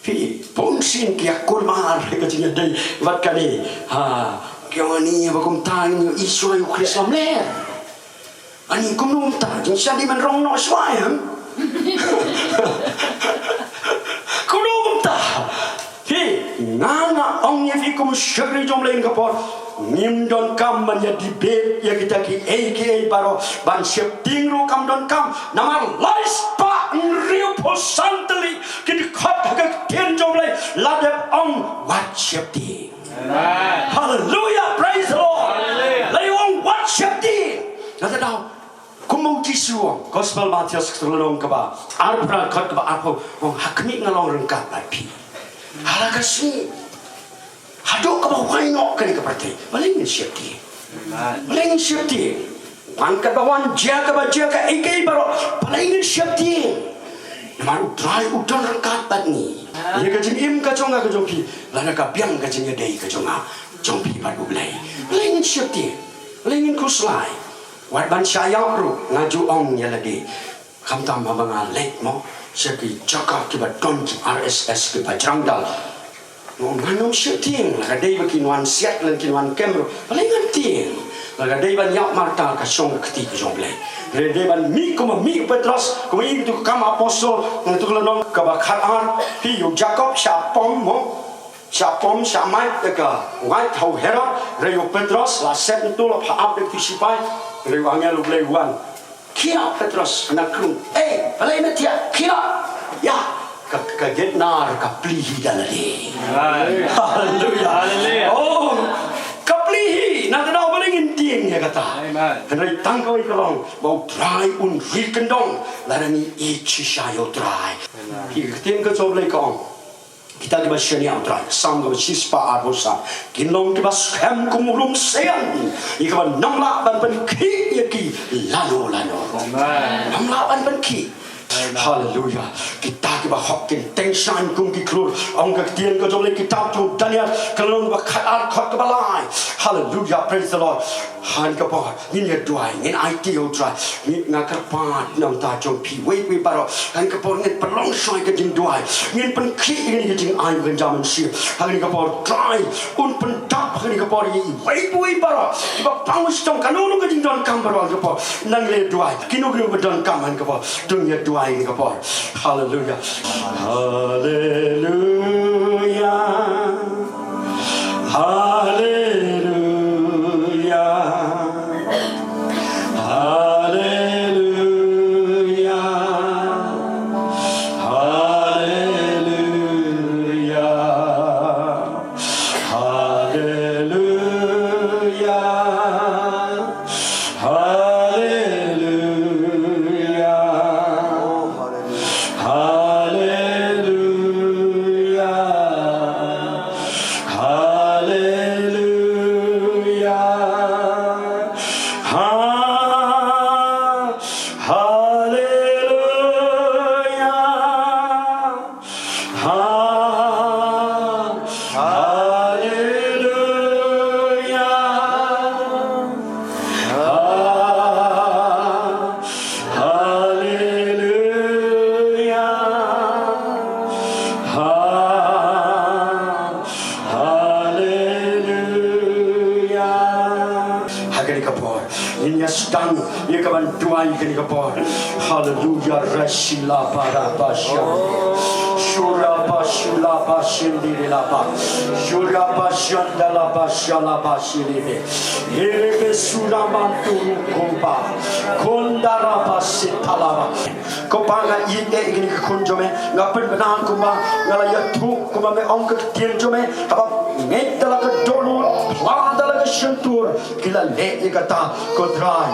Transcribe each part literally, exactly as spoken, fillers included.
Phi, bun sien ki ïa kulmar ka jingïadei bad kane. Ha, ki ong ani ba kumta ngin ïohi shuwa ïa u Khrist lamler. Ani kumno kumta, jingshadi man rong noh shuwa em. Kumno kumta. Phi, nga nga ong ïa phi kum u shakri jong U Blei kane ka por. Ngim donkam ban ïa debate ïa kita kiei kiei baroh, ban sheptieng ruh kam donkam. Namar lai spah hynriewphew san tylli ki dkhot ha ka ktien jong U Blei la dep ong wat sheptieng. Amen. Hallelujah, praise the Lord. Hallelujah. La ong wat sheptieng. Nangta daw, kumba U Jisu u ong, Gospel Mathaios ka lynnong kaba arphew phra, dkhot kaba arphew, u ong ha khmih nga long ryngkat bad phi. Ha la ka sngi haduh kaba wai noh kane ka pyrthei. Balei ngin sheptieng? Amen. Balei ngin sheptieng? Wan kaba wan, jia kaba jia, kaei kaei baroh, balei ngin sheptieng? Namar U Trai u don ryngkat bad ngi. Ïa ka jingim ka jong nga ka jong phi, lane ka biang ka jingïadei ka jong nga, jong phi bad U Blei. Balei ngin sheptieng? Balei ngin khuslai? Wat ban shah ïap ruh, nga ju ong ïa lade. Khamtam haba nga leit mo sha ki jaka kiba don ki R S S kiba jrang dal, mo, ngan ym sheptieng. La ka dei ba kin wan siat lane kin wan kem ruh, balei ngan tieng? La ka dei ban ïap martar ka shong ka kti ka jong U Blei. La ka dei ban mih kumba mih u Petros, kumba i tu ka Kam Apostol, ngan tu ka lynnong kaba khatar, phi, ïa u Jakob shah pom mo, shah pom, shah mait ïa ka wait ha u Herod, hynrei u Petros la set ntu, la phah ap da ki sipai, hynrei u angel U Blei u wan. Khie Petros na krung. Ei, balei me thiah? Khie. Ïa, ka, ka gate nar ka plie hi da lade. Amen. Hallelujah. Hallelujah. Oh, ka plie hi. Nangta daw, balei ngin tieng ïa kata? Amen. Hynrei tang kawei ka long, ba U Trai un ri kyndong lada ngi ïeit shisha ïa U Trai. Amen. Ki ktien ka jong U Blei ka ong. Kita kiba shaniah U Trai, Salm kaba shispah arphew saw. Kin long kiba skhem kum u rumsiang, ïa kaba ym lah ban pynkhih ïa ki lano lano. Amen. Ym lah ban pynkhih. Amen. Haleluya. Kita kiba hok kin teng shaiñ kum ki khlur. Ong ka ktien ka jong U Blei, kitab jong u Daniel, ka lynnong ba khatar, dkhot kaba lai. Haleluya, praise the Lord. Ha kane ka por ngin ïa duwai, ngin aiti ïa U Trai. Ngi, nga kyrpad na ka bynta jong phi, wei wei baroh. Ha kane ka por ngin pynlong shuwa ka jingduwai. Ngin pynkhih ïa kane ka jingai ba kynja mynsiem. Ha kane ka por Trai un pyndap ha kane ka por ïa iwei pa iwei baroh kiba pang shitom, kano kano ka jingdonkam baroh ha kane ka por. Nang leh duwai, kino kino ba donkam ha kane ka por, to ngin ïa duwai ha kane ka por. Haleluya. Haleluya. Haleluya. Haleluya. Haleluya. Haleluya. Haleluya. Haleluya. Haleluya. Ha-, haleluya. Ha-, haleluya. Ha-, haleluya. Ha-, haleluya. Ha kane ka por ngin ïa sdang ïa ka ban duwai kane ka por. Haleluya, rashila para bashan. Shura bashula bashindiri laba. Shura bashanda laba shala bashiribe. Hiribe sura manturu kumba. Kondara basitalaba. Ko Pa, nga ïeit ïa kine ki khun jong me, nga pynbna kumba nga la ïathuh, kumba me ong ka ktien jong me, haba ngeit da la ka dohnud, pla da la ka shyntur, ki la leh ïa kata, ko Trai.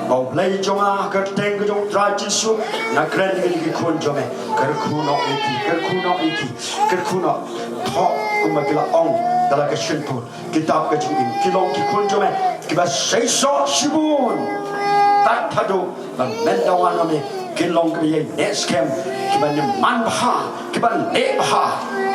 Ba U Blei jong nga, ha ka kyrteng ka jong U Trai Jisu, nga kren ïa kine ki khun jong me, kyrkhu noh ïa ki, kyrkhu noh ïa ki, kyrkhu noh, thoh kumba ki la ong da la ka shyntur. Kitab ka jingim, ki long ki khun jong me kiba seisoh shibun. Tad haduh ba men da wan ma me, kin long kiba ïaineh skhem, kiba ñiewman bha, kiba leh bha.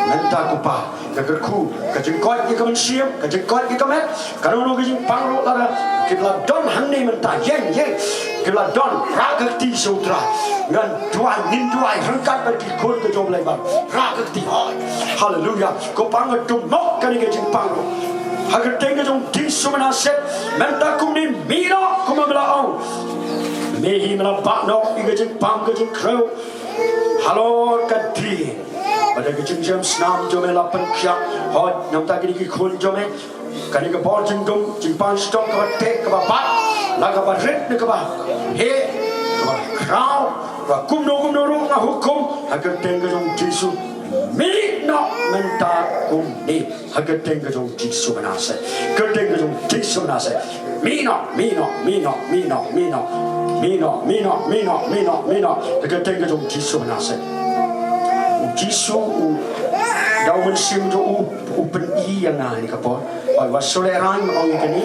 Mynta ko Pa, nga kyrkhu, ka jingkoit ïa ka mynsiem, ka jingkoit ïa ka met, kano kano ka jingpang ruh lada ki la don hangne mynta, ïeng, ïeng. Ki la don, rah ka kti sha U Trai. Ngan duwai, ngin duwai ryngkat bad ki khun ka jong U Blei, ban rah ka kti. Hoi. Haleluya. Ko Pa, nga dum noh kane ka jingpang ruh ha ka kyrteng ka jong U Jisu Manasseh. Mynta kumne mih noh kumba me la ong. Me hi me la bah noh ïa ka jingpang ka jingkhrew halor ka dieng. Bad da ka jingjem snam jong me la pynkhiah. Hoi, namar kine ki khun jong me. Kane ka bor jingdum, jingpang shitom kaba teh, kaba bat, la kaba rit ne kaba heh, kaba khraw, kaba kumno kumno ruh nga hukum, ha ka kyrteng ka jong U Jisu. Mih noh mynta kumne, ha ka kyrteng ka jong U Jisu Manasseh. Kyrteng ka jong U Jisu Manasseh. Mih noh, mih noh, mih noh, mih noh, mih noh. Mih noh, mih noh, mih noh, mih noh, mih noh. Ha ka kyrteng ka jong U Jisu Manasseh. U Jisu u, da u Mynsiem jong u, u pyn-i ïa nga ha kane ka por. Hoi, wat shu lehrain, ong ïa kane.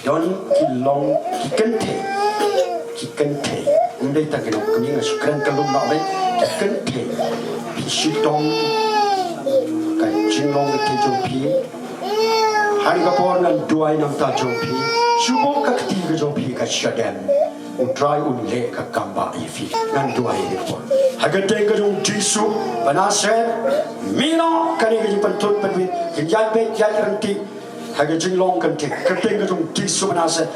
Don ki long ki kynthei. Ki kynthei. Ym dei tang ki nongkynnoh, nga shu kren ka lum noh beit. Ki kynthei. Phi shitom ka jinglong ka kti jong phi. Ha kane ka por ngan duwai namar jong phi. Shu buh ka kti ka jong phi ka shadem. U Trai un leh ka kam ba ïa phi. Ngan duwai ha kane ka por. Ha ka kyrteng ka jong U Jisu Manasseh. Mih noh kane ka jingpynthut pynwit, ka jingïaid beit ïaid ryntih. Ha ka jinglong kynthei, ka kyrteng ka jong U Jisu Manasseh.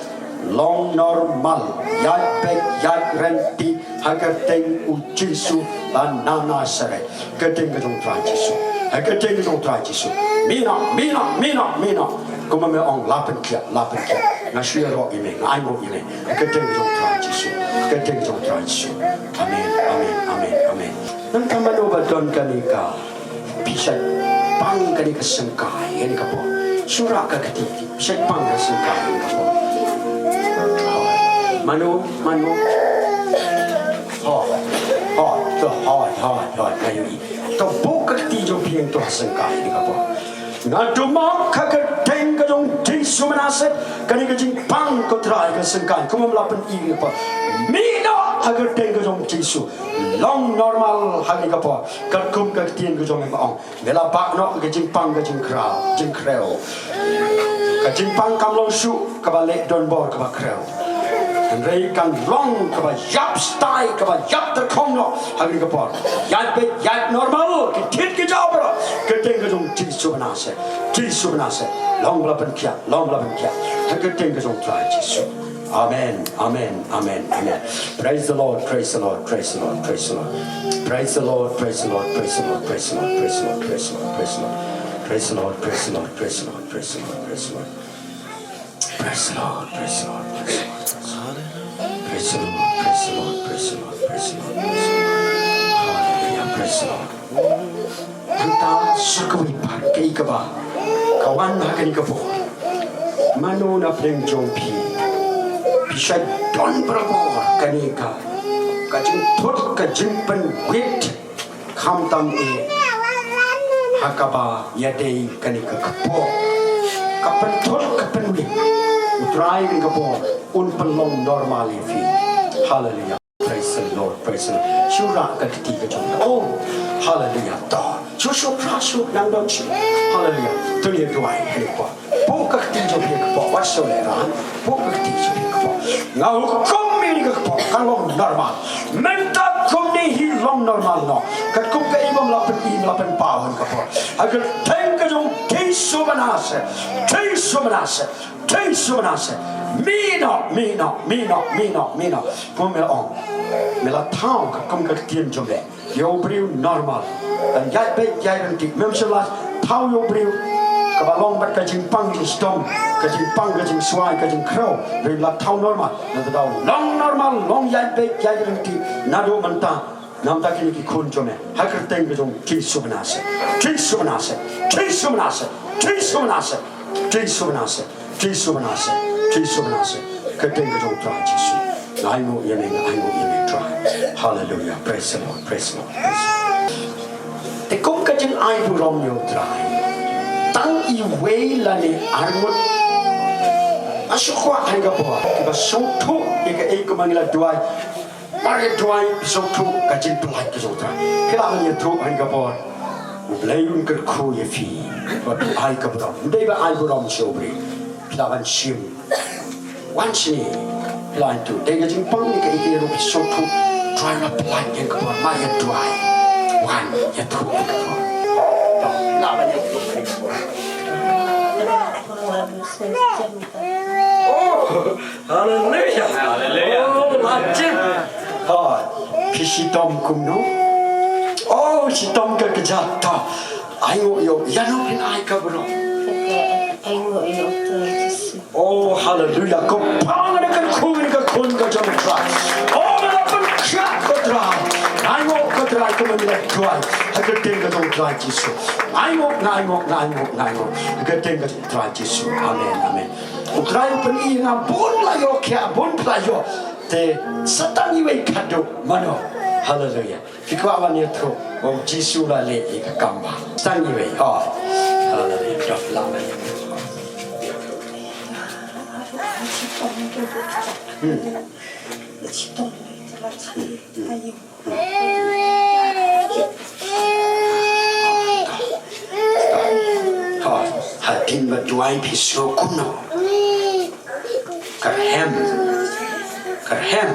Long normal, ïaid beit ïaid ryntih, ha ka kyrteng U Jisu Manasseh. Ka kyrteng ka jong U Trai Jisu. Ha ka kyrteng ka jong U Trai Jisu. Mih noh, mih noh, mih noh, mih noh. Kumba me ong, la pynkhiah, la pynkhiah. Nga shu ïaroh ïa me, nga ainguh ïa me. Ha ka kyrteng ka jong U Trai Jisu. Ka kyrteng ka jong U Trai Jisu. Amen, amen, amen, amen. Nangta mano ba don kane ka, phi shait pang kane ka syngkai ha kane ka por. Shu rah ka kti, phi shait pang ka syngkai ha kane ka por. Mano, mano. Hoi, hoi, to hoi, hoi, hoi, nga ïohi. To buh ka kti jong phi hangto ha syngkai ha kane ka por. Nga dum noh ha ka kyrteng ka jong U Jisu Manasseh, kane ka jingpang ko Trai ka syngkai, kumba me la pyn-i ha kane ka por. Mih noh ha ka kyrteng ka jong U Jisu. Long normal ha kane ka por. Katkum ka ktien ka jong me ba ong. Me la bah noh ka jingpang ka jingkhraw, jingkhrew. Ka jingpang kam long shuh kaba leh donbor kaba khrew. Hynrei kan long kaba ïap stai, kaba ïap tyrkhong noh ha kane ka por. Ïaid beit ïaid normal, ki thied ki jaw baroh. Ka kyrteng ka jong U Jisu Manasseh. Jisu Manasseh. Long ba la pynkhiah, long ba la pynkhiah. Ha ka kyrteng ka jong U Trai Jisu. Amen, amen, amen, amen. Praise the Lord, praise the Lord, praise the Lord, praise the Lord. Praise the Lord, praise the Lord, praise the Lord, praise the Lord, praise the Lord, praise the Lord. Praise the Lord, praise the Lord, praise the Lord, praise the Lord, praise the Lord. Praise the Lord, praise the Lord, praise the Lord, praise the Lord. Praise the Lord, praise the Lord, praise the Lord, praise the Lord, praise the Lord. Hallelujah, praise the Lord. Nangta sa kawei pat kaei kaba ka wan ha kane ka por. Mano na pdeng jong phi, phi shait don barabor kane ka, ka jingthut, ka jingpynwit, khamtam eh ha kaba ïadei kane ka kpoh. Ka pynthut ka pynwit, U Trai ha kane ka por un pynlong normal ïa phi. Hallelujah. Praise the Lord, praise the Lord. Shu rah ka kti ka jong. Oh, hallelujah. To. Shu, shu, rah, shu, nang don shu. Hallelujah. To ïa duwai ha kpoh. Buh ka kti jong phi ha kpoh. Wat shu lehrain. Buh ka kti jong phi ha kpoh. Nga hukum ïa kane ka kpoh kan long normal. Mynta kumne hi long normal noh. Katkum kaei ba me la pyn-i, me la pynpaw ha kane ka por. Ha ka kyrteng ka jong U Jisu Manasseh. Jisu Manasseh. Jisu Manasseh. Mih noh, mih noh, mih noh, mih noh, mih noh. Kumba me la ong. Me la thaw katkum ka ktien jong me. Ïa u briew normal. Kan ïaid beit ïaid ryntih. Mem shym la thaw ïa u briew kaba long bad ka jingpang jingshitom, ka jingpang ka jingswai, ka jingkhrew. Hynrei la thaw normal. Nangta da u long normal, long ïaid beit ïaid ryntih. Naduh mynta. Namar kine ki khun jong me. Ha ka kyrteng ka jong Jisu Manasseh. Jisu Manasseh. Jisu Manasseh. Jisu Manasseh. Jisu Manasseh. Jisu Manasseh. Jisu Manasseh. Ka kyrteng ka jong U Trai Jisu. Nga ainguh ïa me, nga ainguh ïa me Trai. Hallelujah. Praise the Lord. Praise the Lord. Praise the Lord. Te kum ka jingai burom ïa U Trai. Tang iwei lane arngut. Nga shu kwah ha kane ka por. Kiba sngewthuh ïa kaei kaba ngi la duwai. Mar ïa duwai, sngewthuh ka jingpyllait ka jong U Trai. Phi lah ban ïathuh ha kane ka por. U Blei un kyrkhu ïa phi. Ba phi ai ka burom. Ym dei ba ai burom sha u briew. Phi lah ban shim. Wan shane. Line two. Dei ka jingpang ïa kaei kaei ruh phi sngewthuh. Trai, nga pynlait ïa ka por, ma ïa duwai. Wan ïathuh ïa ka por. La ban ïathuh ïa ka por. Oh, haleluya. Haleluya. Oh, la jin. Oh, phi shitom kumno? Oh, shitom ka kjat, to. Ainguh ïa u, ïano phin ai ka bro? Ainguh ïa u Trai Jisu. Oh, haleluya. Ko pang da ka khun, ka khun ka jong u Trai. Oh, me la pynkhiah ko Trai. Ainguh ko Trai, kumne la duwai ha ka kyrteng ka jong u Trai Jisu. Ainguh, ainguh, ainguh, ainguh ha ka kyrteng ka jong u Trai Jisu. Amen, amen. U Trai u pyni ïa nga bun la ïoh, khia bun la ïoh. Te sa tang iwei khadduh mano. Haleluya. Phi kwah ban ïathuh ba u Jisu u la leh ïa ka kam ba tang iwei. Oh. Haleluya. Doh lama ïa. Hmm. Oh. Hadien ba duwai phi sngew kumno? Kyrhem. Kyrhem.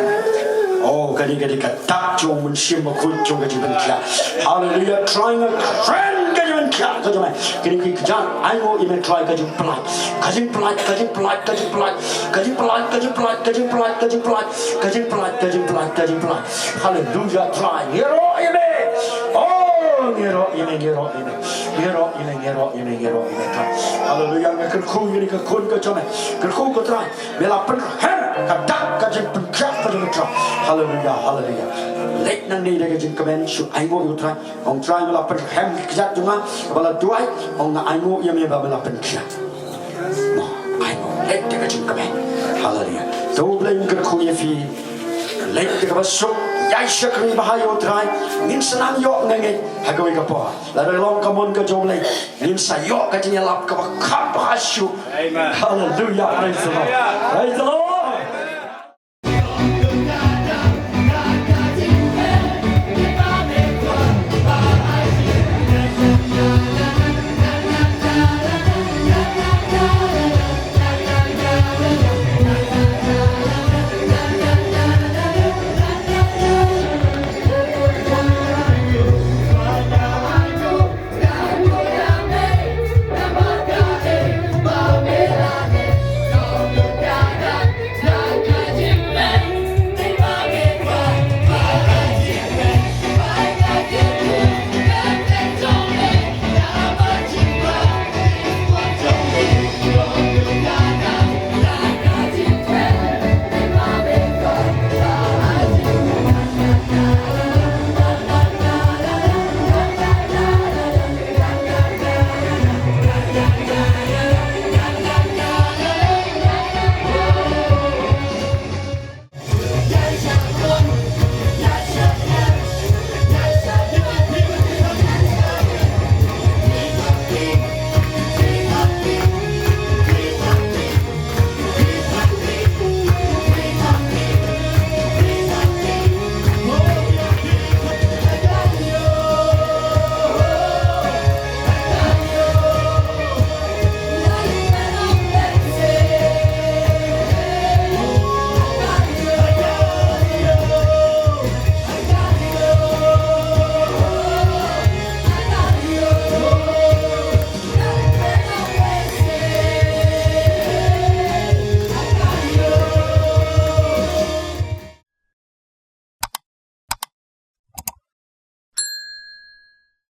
Oh, kane ka dei ka dak jong u Mynsiem Bakhuid jong ka jingpynkhiah. Haleluya, Trai, nga kren ka jingpynkhiah ka jong me. Kane ka jingpynkhiah, ainguh ïa me Trai, ka jingpynlait. Ka jingpynlait, ka jingpynlait, ka jingpynlait. Ka jingpynlait, ka jingpynlait, ka jingpynlait, ka jingpynlait. Ka jingpynlait, ka jingpynlait, ka jingpynlait. Haleluya, Trai. Ngi ïaroh ïa me. Oh, ngi ïaroh ïa me, ngi ïaroh ïa me. Ngi ïaroh ïa me, ngi ïaroh ïa me, ngi ïaroh ïa me, Trai. Haleluya, nga kyrkhu ïa kane ka khun ka jong me. Kyrkhu ko Trai. Me la pynrhem ka dak ka jingpynkhiah ka jong me Trai. Haleluya, haleluya. Leit nangne da ka jingkmen shu ainguh ïa u Trai. Ong Trai me la pynrhem ka kjat jong nga ba la duwai, ong nga ainguh ïa me ba me la pynkhiah. Mo, ainguh, leit da ka jingkmen. Haleluya. To U Blei un kyrkhu ïa phi. Leit da kaba suk, ïaid shakri bha ïa u Trai. Ngin sa nang ïoh ngeit ha kawei ka por. Lada long ka mon ka jong u Blei, ngin sa ïoh ka jingïalap kaba kham bha shuh. Amen. Haleluya. Praise the Lord. Praise the Lord.